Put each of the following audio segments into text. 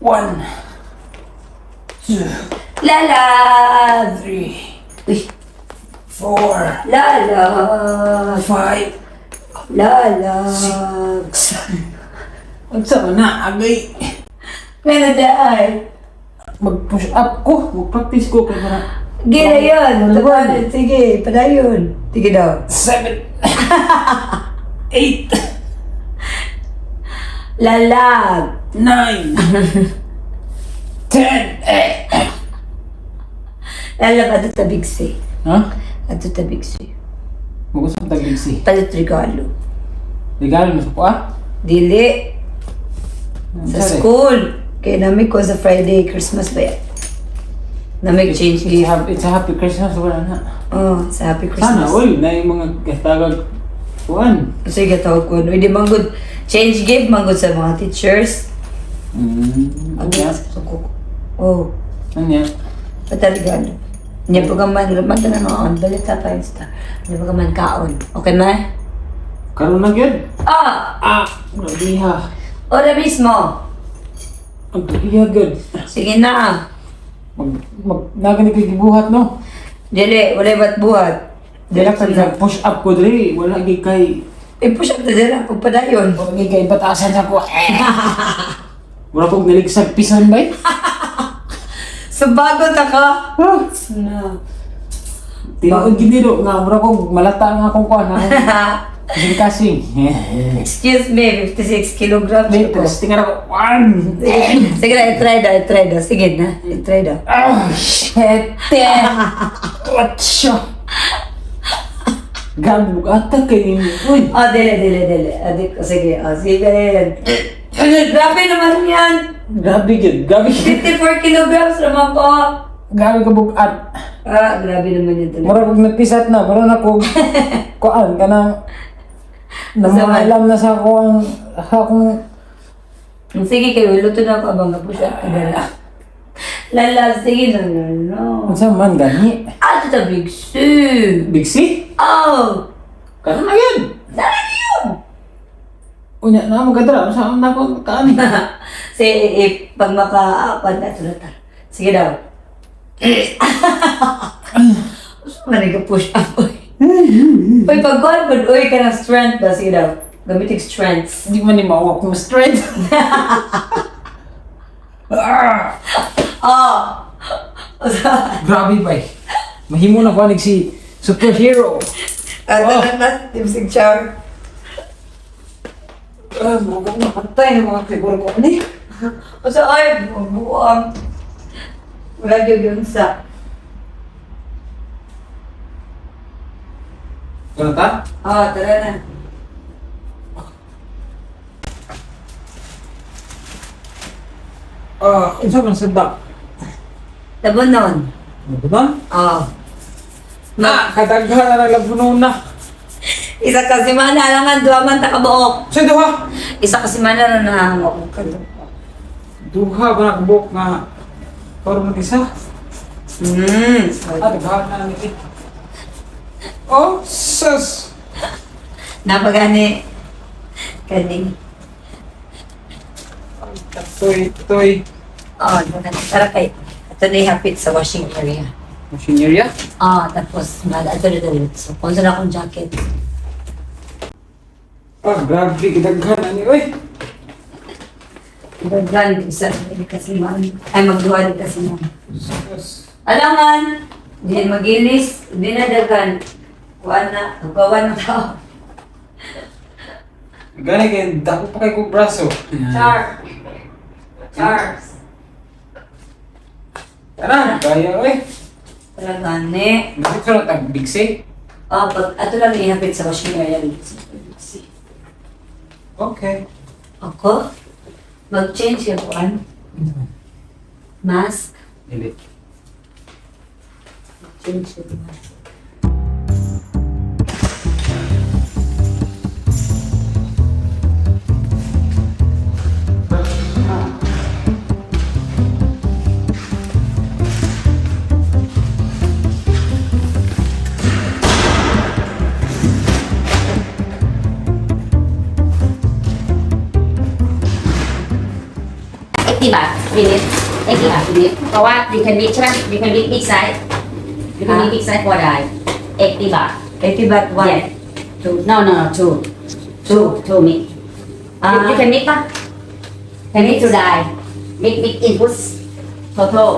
One, two, Lala! Three, Uy, four, lala! Five, Lala! six. Unsa man na, agay. Meron na ay. Mag-push up ko, mag-practice ko kay para Gila yun. Ano ba? Tagal. Sige, padayon. Sige daw. Seven, eight, Lalag. 9, 10. Eh. Lalag, ato ta Big C. Ha? Ato ta Big C. Mag-usap ta Big C. Palit regalo. Regalo mo sa kuha? Dili. Sa Sorry. school. Kaya namin ko sa Friday, Christmas ba yan? Namin change It's, gift. it's a happy Christmas, wala na. Oh, sa Happy Sana, Christmas. oy, na yung mga gastagag kuan. Sige, tawag ko. Hindi manggod. Change gift, manggod sa mga teachers. Ano Ang yan? suko. Oh, Ano yan? pataligado. Hindi pa ka man, mata na noon, balita pa yung star. Hindi pa ka man kaon. Okay ma? Karon na gyud. Ah! Ah, grabe ha. Ora mismo. Ang tuiya gyud. Sige na. Mag mag nagani kay gibuhat, no. Dili, wala ba't buhat? Dili ka nag push up ko diri, wala gyud kay Eh, push up na dila. Pagpadayon. wala gyud kay batasan sa ko. Mura kog naligsag pisan bay. So, bago ta ka? Huh? No. Tinuod gyud nilo nga mura kog malata nga akong kuan akong kasing kasing. Excuse me, 56 kilograms. Wait, ako. tapos tingnan ako. One! Sige na, i-try daw, i-try daw. Sige na, i-try daw. Oh, shit! Ocho! Grabe, bugata kay Uy! Oh, dili, dili, dili. Adik, sige, oh, sige. Grabe naman yan. Grabe yun, grabe yun. 54 kilograms naman ko. Grabe ka bugat. Ah, grabe naman yan talaga. Mura kog napisat na, mura na kog kuan ka na. Namaalam na sa ako ang sa akong Sige kayo, luto na ako abang po siya. Kadala. Lala, sige na, no, no. Unsa man gani? Ato ta Big C. Big C? Oh! Karon na yun. Dara yun! Unya na mo kadra unsa man ako kaani. Sige, eh, pag makaapan na, ito na ta. Sige daw. Gusto ka push up, oy. Uy, pag kuhan po, uy, ka ng strength ba? Sige daw. Gamitin strengths. Hindi man ni mawak mo strength. Ah! Oh! Grabe bay. Mahimo na ko si superhero. Ato na na, timsig char. Ah, mga napatay na mga siguro ko ni. Usa ay, buang. Wala gyud yun sa. Ganun ta? Oh, tara na. Ah, unsa man sa? Tabonon. Ano? Oh. Na, kadaghan na naglabunon na. Isa ka semana lang ang duha man ta kabuok. Sa duha. Isa ka semana na na. Duha ba na kabuk nga karon ng isa? Ah, daghan na ni. Oh, sus. Napagani kani. Toy, toy. Oh, tara kay. Ato na ihapit sa washing area. Machine area? Ah, tapos mag ato na dali. So, kung na akong jacket. Ah, grabe kadaghan ani oy. Daghan isa dili ka semana. Ay, magduha din ka semana. Sus. Alangan, di magilis, di na daghan. Kuan na, gawan na tao. Gani kay dako pa kay kog braso. Char. Char. Tara, kaya oy. Tara gani. Bakit ka tag Big C? Oh, pag ato lang ihapit sa washing area. Okay. Ako? Mag-change yung kuan. Mask. Dili. Mag-change yung mask. Di ba? 80 บาท minute 80 บาท minute เพราะว่า you can mix ใช่ไหม you can mix big size, you can mix big size for the 80 บาท 80 baht one. Yeah. Two. No, two. Two. Two mix. Ah. You can mix ปะ Can mix to die, mix, mix input, total,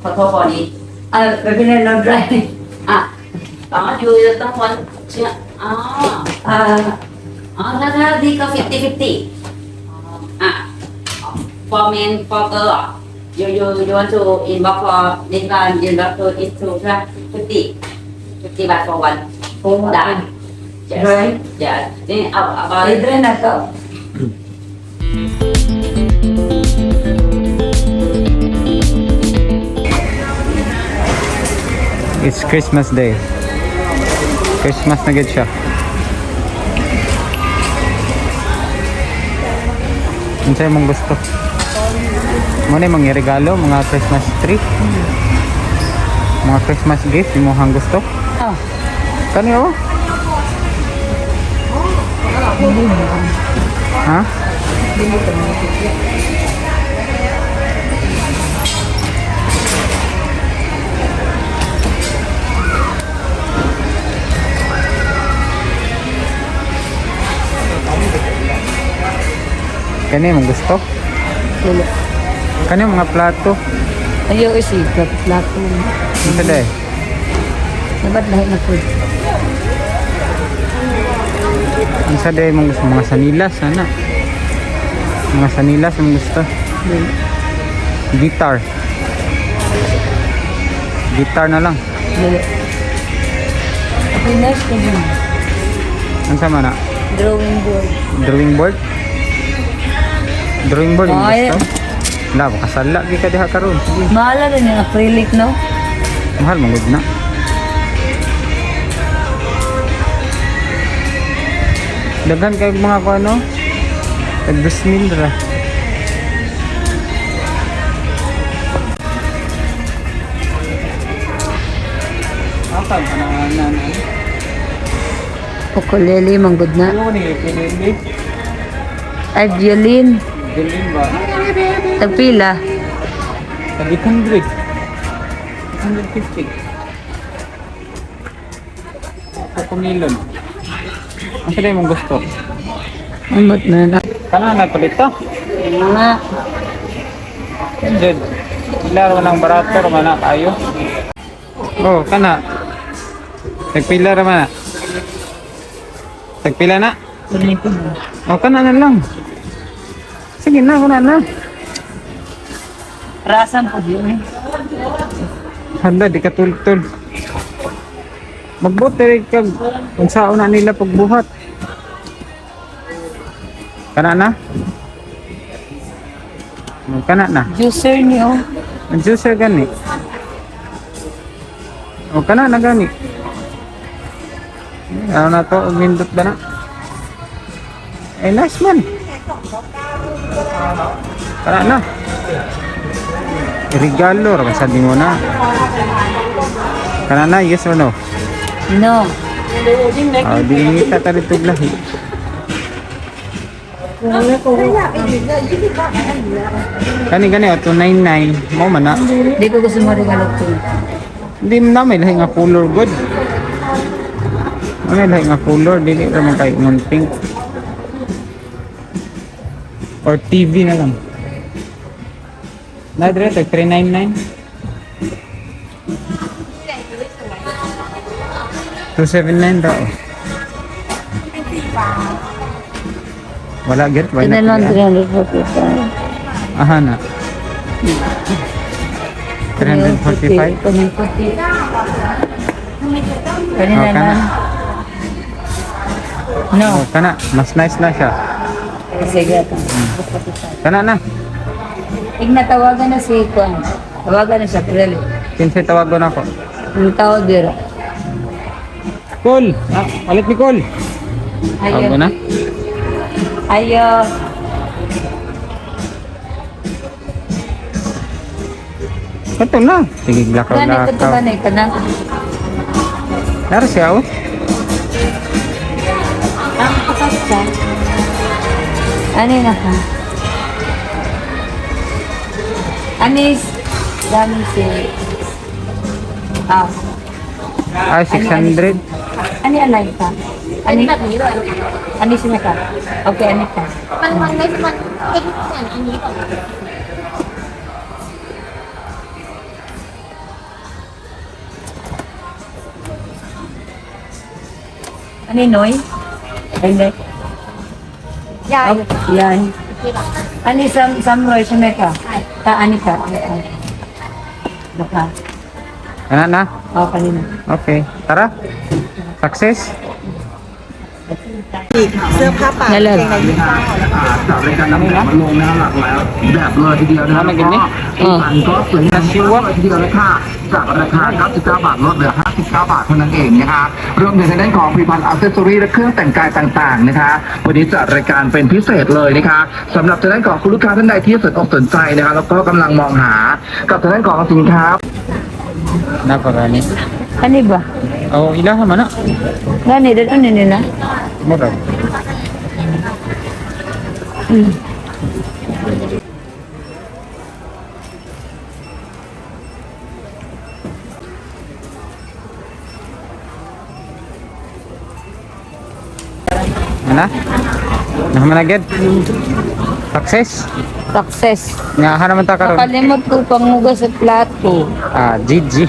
total for this. Ah, baby na no dry. อ่ะอ๋อ you ต้องวันเชื่ออ๋อ Ah, อ๋อถ้านี่ก็ 50 50อ่ะ for men, for girl อ่ะ you want to inbox for this one, you want to is to ใช่ไหม50 50 บาท for one. For one. ได้ Yes. Dry? Yeah, นี่เอาเอา Ay, dry na to. It's Christmas Day. Christmas na gid siya. Unsay mong gusto? Mo na mga regalo, mga Christmas tree. Mga Christmas gift imong gusto? Ah. Kani oh? Ha? Kani mong gusto? Wala. Kani mga plato. Ayaw isi, plato. Unsa day? Dapat lahi na food. Unsa day mong gusto? Mga sanilas ana. Mga sanilas mong gusto. Guitar. Guitar na lang. Dili. Okay, nice na dyan. Unsa man na? Drawing board. Drawing board? Drawing board yung Ay. gusto? Wala, makasala gi ka diha karon. Sige. Mahal na rin yung acrylic, no? Mahal mong gud na. Daghan kay mga ko ano? Tag 2,000 ra. Asa ka na na na. Ukulele, manggod na. Ano ni ukulele? Ay, violin. Violin ba? Tagpila. Tag 800. 850. Kukumilon. Ang sila mong gusto? Amot na na. Kana na palita. Mga. Jed. Pila ra ng barato ra man na kayo. Oh, kana. Tagpila ra man na. Tagpila na. Oh, kana na lang. Sige na, kana na. Rasan po yun eh. Hala, di ka tultol. Magbote kag unsaon na nila pagbuhat. Kana na? Oh, kana na. Juicer niyo. Ang juicer gani. O kana na gani. Ano na to? Umindot ba na? Eh, nice man. Kana na. Regalo, ra sabi mo na. Kana na, yes or no? No. Ah, di ngita ta rito lahi. Kani gani o 299 mo man na. Di ko gusto mo regalo to. Hindi na may lahi nga color good. May lahi nga color dili ra man kay ingon pink. Or TV na lang. Na dire tag 399. 279 daw. Wala get wala. Ito na lang 345. Aha na. 345. Kanin puti. Kanin Oh, na kana. lang. No. Oh, kana mas nice na siya. Sige ito. Kana na. Igna tawagan na si Kwan. Tawagan na siya, Pirelli. Kinsay tawagon ako. Ang tawag dira. Call. Ah, palit ni call. Ayo. Tawagon na. Ayo. Kato na. Sige, lakaw Gani ka to lakaw. gani ka na. Nara siya oh. Ang pakasta. Ano na ka? Anis, dami si... Ah, Ah, 600. อันนี้อะไรคะอันนี้ แบบนี้เลย อันนี้ใช่ไหมคะโอเคอันนี้ค่ะ มันมันไม่มันเป็นเหมือนอันนี้ก่อน อันนี้น้อยเป็นเล็ก ใหญ่ ใหญ่ ที่แบบ อันนี้ซ้ำซ้ำรอยใช่ไหมคะตาอันนี้ค่ะนะคะ Ana na? เอาอันนี้นะ Okay. Tara. Success. เสื้อผ้าป่า นั่นเลย กางเกงในยี่ห้อ จากรายการนำแบบมาลงนะหลากหลายแบบเลยทีเดียวนะแล้วก็สีสันก็สวยงามเลยทีเดียวนะคะจากราคา 99 บาทลดเหลือ 59 บาทเท่านั้นเองนะคะรวมถึงทางด้านของผลิตภัณฑ์ accessory และเครื่องแต่งกายต่างๆนะคะ วันนี้จัดรายการเป็นพิเศษเลยนะคะสำหรับทางด้านของคุณลูกค้าท่านใดที่สนอกสนใจนะคะแล้วก็กำลังมองหากับทางด้านของสินค้า Napakani. อันนี้บ่ Oh, ilaha man na. นั่นนี่เดี๋ยวอันนี้นี่นะ Murag. Ana? Naman na gid. Success. Success. Nga naman ta karon. Nakalimot ko pangugas sa plato. Ah, GG.